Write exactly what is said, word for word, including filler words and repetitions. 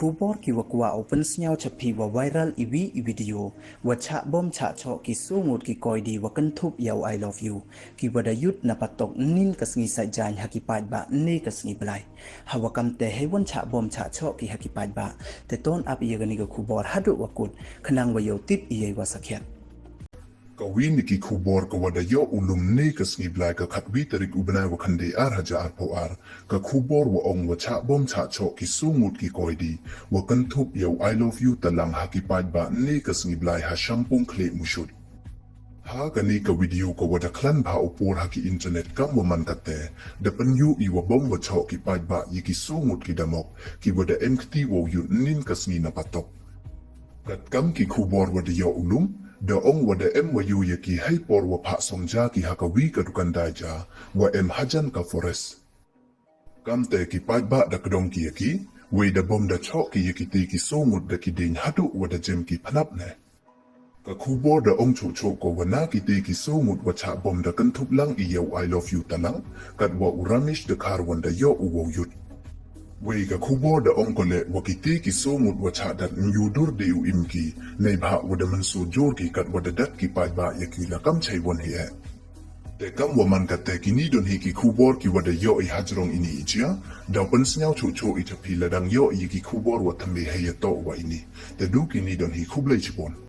Khubor ki wa kwah u pynsnyaw cha phi wa viral i wi i video, wa chah bom chah choh ki soo ngut ki koidi wa kynthup ya u I love you, ki wa da yut na patok nin ka sngi Saitjaiñ ha ki paidbah ne ka sngi Blai. Ha wa kam te hei wan chah bom chah choh ki ha ki paidbah, te ton ap ya kani ka khubor haduh wa kut, khnang wa yoh tip ya i wa sakhiat. Ka wi na ki khubor ka wa da yoh u lum ne ka sngi Blai ka khatwi tarik u bnai wa khyndai ar hajar arphaw ar, ka khubor wa ong wa chah bom chah choh ki soo ngut ki koidi, wa kynthup ya u I love you talang ha ki paidbah ne ka sngi Blai ha Shampung Khleh Mushut. Ha kani ka video ka wa da khlan bha u por ha ki internet kam wa man kate, da pynyoo i wa bom wa choh ki paidbah ya ki soo ngut ki damok, ki wa da em kti wow yut nin ka sngi na patok. Kat kam ki khubor wa da yoh u lum, da ong wa da em wa yoo ya ki hei por wa phah song ja ki ha ka wi ka dukan dai ja, wa em hajan ka forest. Kam te ki paidbah da kdong ki ya ki, wei da bom da choh ki ya ki te ki soo ngut da ki ding haduh wa da jem ki pnap ne. Ka khubor da ong choh choh ko wa na ki te ki soo ngut wa chah bom da kynthup lang i ya u I love you talang, kat wa u Ramesh Dkhar wan da yoh u wow yut. Wei ka khubor da ong ko le wa ki te ki soo ngut wa chah dat nyu dur de u im ki, nei bha wa da mynsoo jur ki kat wa da dat ki paidbah ya ki la kam chai wan hi e. Te kam wa man kate kini don hi ki khubor ki wa da yoh i hajrong ini i jia, da pynsnyaw choh choh i cha phi la dang yoh i ki khubor wa thymme hei ya toh wa ini. Te du kini don hi, khublei chibon.